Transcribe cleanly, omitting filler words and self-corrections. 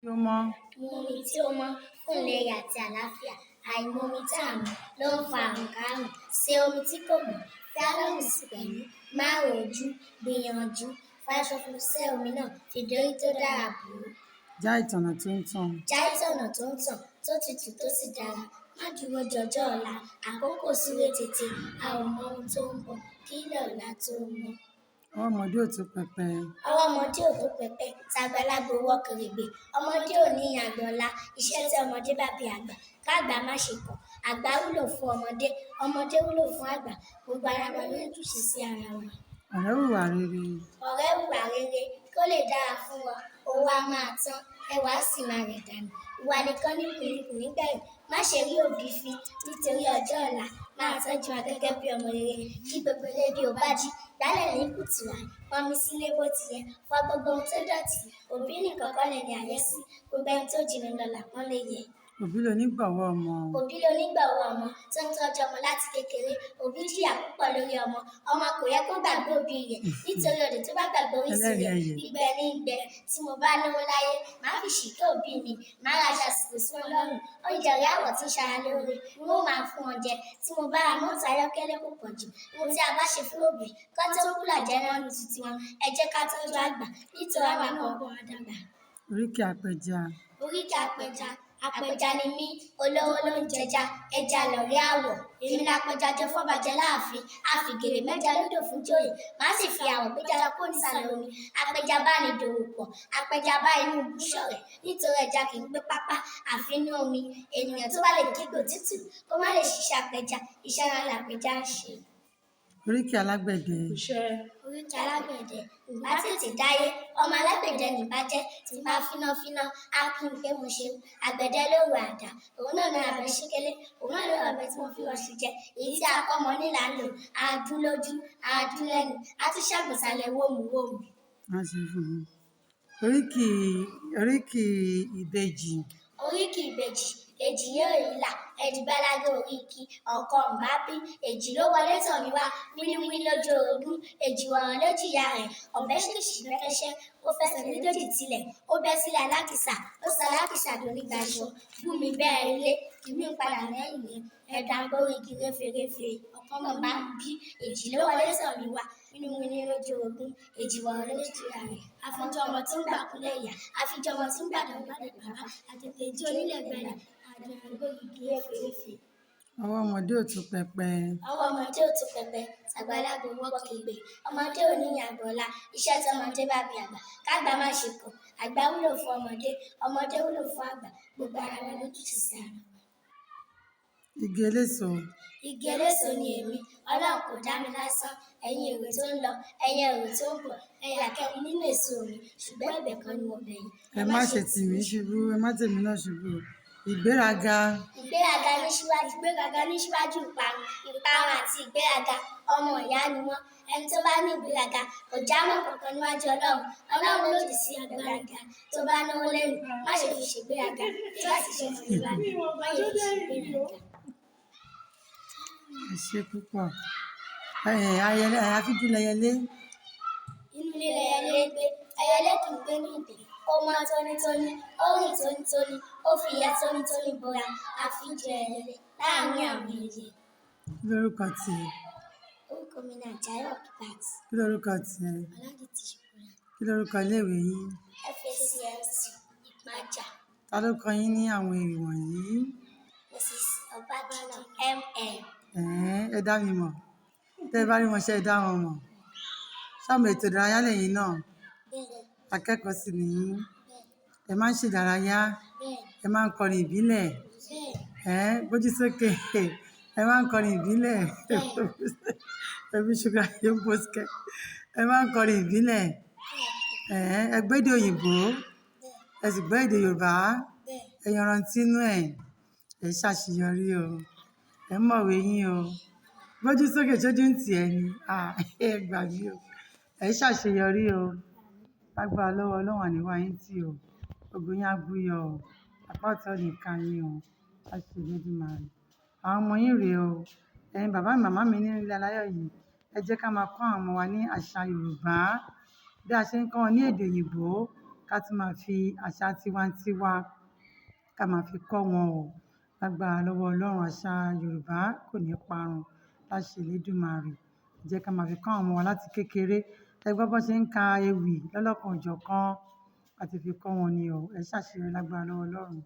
Tí ó mọ́. Mu omi tí ó mọ́ fún ìlera àti àlàáfíà. Àìmu omi tá à ń mu ló ń fa àrùnkárùn. Se omi tí kò mọ́, fi álọ́ọ̀mù sí pẹ̀lú, má rojú, gbìyànjú, fáṣọ funfun sẹ́ omi náà, fìdérí tó dára bò ó. Já ìtànná tó ń tàn. Já ìtànná tó ń tàn, tó tutù tó sì dára. Má dúró dọjọ́ ọ̀la, àkókò súré tètè, a ò mọ ohun tó ń bọ̀, kílẹ̀ ọ̀la tó mọ́. Ọwọ́ ọmọdé ò tó pẹpẹ. Ọwọ́ ọmọdé ò tó pẹpẹ, tàgbàlagbà ò wọ kèrègbè. Ọmọdé ò ní àgbà ọ̀la, iṣẹ́ tí ọmọdé bá bi àgbà, kágbà má ṣe kọ̀. Àgbà wúlò fún ọmọdé, ọmọdé wúlò fún àgbà, gbogbo ara wa ló lójúṣe sí ara wa. Ọ̀rẹ́ hùwà rere. Ọ̀rẹ́ hùwà rere kó lè dára fún ọ, owó á máa tán, ẹwà á sì máa rẹ̀ dànù. Ìwà nìkan ní kùnìkùn nígbẹ̀yìn. Má ṣe rí òbí fín nítorí ọjọ́ ọ̀la, máa tọ́jú wọn gẹ́gẹ́ bí ọmọ rere. Kí gbogbo ilé bí o bá jí, gbálẹ̀ ní kùtù wáì, pọnmi sílé bó ti yẹ, fọ gbogbo ohun tó dọ̀tí. Òbí nìkan kọ́ lẹni àyẹ́sí, gbogbo ẹni tó juni lọ làpọ́nlé yẹ. Òbí lonígbọ̀wọ́ ọmọ. Òbí lonígbọ̀wọ́ ọmọ tó ń tọ́jú ọmọ láti kékeré. Òbí jìyà púpọ̀ lórí ọmọ. Ọmọ kò yẹ kó gbàgbé òbí rẹ̀ nítorí odò tó bá gbàgbé orísun Ẹlẹ́rìí rẹ̀, ẹyẹ. gbígbẹ ní í gbẹ. Tí mo bá lówó láyé, màá fi ṣìkẹ́ òbí mi, màá ra aṣọ àsìkò sí wọn lọ́rùn, oúnjẹ ọ̀rẹ́ àwọ̀ tí ń ṣara lóore, n ó máa fún wọn jẹ. Tí mo bá ra mọ́tò ayọ́kẹ́lẹ́ kò pọ̀ jù, ohun tí a bá ṣe fún òbí, kán tó kú làjẹ́ náà lu titi wọn. Ẹ jẹ́ ká tọ́jú àgbà nítorí àwọn akọ̀ọ̀kan wọn dàgbà. Oríkì apẹja. Oríkì apẹja. Apẹja ni mí, olówó ló ń jẹja, ẹja lọ̀rẹ́ àwọ̀. Èmi lápẹja jẹ fọ́bajẹ láàfin, àfìgèrè mẹ́ja lódò fún jòyè, màá sì fi àwọ̀ gbéja lọ kó nísàlẹ̀ omi. Apẹja bá ní dòwò pọ̀, apẹja bá inú ibú ṣọ̀rẹ́, nítorí ẹja kì í gbé pápá, àfi inú omi. Ènìyàn tó bá lè kígbe òtútù, kó má lè ṣiṣẹ́ apẹja, iṣẹ́ ńlá làpẹja ń ṣe. Oríkì alágbẹ̀dẹ. Oríkì alágbẹ̀dẹ. Ǹbá tètè dáyé, ọmọ alágbẹ̀dẹ nìbá jẹ́, tí n bá fínáfíná, á kí n pé mo ṣeun. Àgbẹ̀dẹ ló ro àdá, òun náà ní abẹ ṣíkélé, òun náà ló ọ̀bẹ tí mo fi rọṣù jẹ. Èyí tí a kọ́ mọ nílà ń lò, a dún lójú, a dún lẹ́nu, a tún ṣàgbọ̀nsálẹ̀ wómùwómù. Má ṣe fún un. Oríkì, oríkì ìbejì. Oríkì ìbejì. Èjì yóò ìlà, ẹ̀dìgbàlágé oríkì, ọ̀kan ǹbá bí, èjì ló wọlé tọ̀ mí wá, wíníwíní lójú orogún, èjì wọ̀rọ̀ lójú ìyá rẹ̀, ọ̀bẹ ṣèṣì bẹ́kẹ́ṣẹ́, ó fẹsẹ̀ méjèèjì tilẹ̀, ó bẹ́ sílẹ̀ alákìsà, ó sọ alákìsà donígbàṣọ, bú mi bẹ́ẹ̀ ilé, kìmí ń padà lẹ́yìn rẹ̀, ẹ̀dá gbóríkì réferéfe, ọ̀kan ǹbá bí, èjì ló wọlé tọ̀ mí wá, wíníwíní lójú orogún, èjì wọ̀rọ̀ lójú ìyá rẹ̀, àfijọ́ ọmọ tí ń gbà kúnlẹ̀ ìyá, àfijọ́ ọmọ tí ń gbàdọ̀ gbàdọ̀ bàbá, àtètè jí onílẹ̀ gbẹlẹ̀, àdàgbòrìgì réferéfe. Ọwọ́ ọmọdé ò tó pẹpẹ. Ọwọ́ ọmọdé ò tó pẹpẹ, tàgbàlagbà ò wọ kèrègbè. Ọmọdé ò ní àgbà ọ̀la, iṣẹ́ tí ọmọdé bá bi àgbà, kágbà má ṣe kọ̀. Àgbà wúlò fún ọmọdé, ọmọdé wúlò fún àgbà, gbogbo ara wa lójúṣe sí ara wa. Igi eléso. Igi eléso ni èmi, Ọlọ́run kò dá mi lásán. Ẹ̀yin èrò tó ń lọ, ẹ̀yin èrò tó ń bọ̀, ẹ yà kẹ́mu nínú èso mi, ṣùgbọ́n ẹ̀bẹ̀ kan ni mo bẹ̀ yín. Ẹ má ṣe tì mí ṣubú, ẹ má tèmi náà ṣubú. Ìgbéraga. Ìgbéraga ní síwájú, ìgbéraga ní síwájú ìparun, ìparun àti ìgbéraga ọmọ ìyá ni wọ́n. Ẹni tó bá ní ìgbéraga kò jámọ́ kankan níwájú Ọlọ́run. Ọlọ́run lòdì sí ìgbéraga. Tó bá náwó lẹ́nu, má ṣe fi ṣègbéraga. Tó bá sì ṣe ìgbéraga, má ṣe fi ṣègbéraga. Ẹ ṣé púpọ̀. Ayẹlẹ, afíjú lẹyẹlé. Inú ilé lẹyẹlé ń gbé, ẹyẹlé kì í gbé ní ìgbẹ́. Ó mọ́ tónítóní, ó rìn tónítóní, ó fi ìyẹ́ tónítóní bora, afínjú ẹyẹlé láàárín àwọn ẹyẹ. Kí lorúkọ tiẹ̀? Orúkọ mi ni Àjàyí Ọ̀kíbàtì. Kí lorúkọ tiẹ̀? Ọládìtì Ṣùkúrà. Kí lorúkọ iléèwé yín? FACMC Ìpájà. Ta ló kọ́ yín ní àwọn ewì wọ̀nyí? Mrs. Ọbájínà MN. Ẹ̀ẹ́n, ẹ dá mi mọ̀. Tẹ́ ẹ bá rí wọn ṣé ẹ dá wọn mọ̀. Ṣáwọn ètò ìdárayá lẹ́yìn náà? Bẹ́ẹ̀ni. Akẹ́kọ̀ọ́ sì ni yín. Bẹ́ẹ̀ni. Ẹ máa ń ṣèdárayá. Bẹ́ẹ̀ni. Ẹ máa ń kọrin ìbílẹ̀. Bẹ́ẹ̀ni. Ẹ̀ẹ́n, gbójú sókè. Ẹ máa ń kọrin ìbílẹ̀. Bẹ́ẹ̀ni. Ẹbí ṣúgà yóò bó sikẹ́. Ẹ máa ń kọrin ìbílẹ̀. Bẹ́ẹ̀ni. Ẹ̀ẹ́n, ẹ gbọ́ èdè òyìnbó. Bẹ́ẹ̀ni. Ẹ sì gbọ́ èdè Yorùbá. Bẹ́ẹ̀ni. Ẹ yanrantí nínú ẹ̀. Ẹ ṣàṣeyọrí o. Ẹ mọ̀wé yín o. Gbójú sókè ṣojú ń tì ẹ ni. À, ẹ gbà mí o. Ẹ ṣàṣeyọrí o. Lágbára lọ́wọ́ Ọlọ́run àníwá yín tì o. Ògo yín á búyọ o. Apá ọ̀tún ò ní ká yín o. Láṣẹ Elédùmarè. Àwọn ọmọ yín rèé o. Ẹ̀yin bàbá mi, màmá mi nínú ilé aláyọ̀ yìí, ẹ jẹ́ ká máa kọ́ àwọn ọmọ wa ní àṣà Yorùbá. Bí a ṣe ń kọ́ wọn ní èdè òyìnbó, Ká tún máa fi àṣà tiwantiwa ká máa fi kọ́ wọn o. Lágbára lọ́wọ́ Ọlọ́run, àṣà Yorùbá kò ní parun láṣẹ Elédùmarè. Ẹ jẹ́ ká máa fi kọ́ àwọn ọmọ wa láti kékeré. Ẹ gbọ́ bó ṣe ń ka ewì lọ́lọ́kan òjọ̀kan, a ti fi kọ́ wọn ni o. Ẹ ṣàṣeyọrí lágbára lọ́wọ́ Ọlọ́run.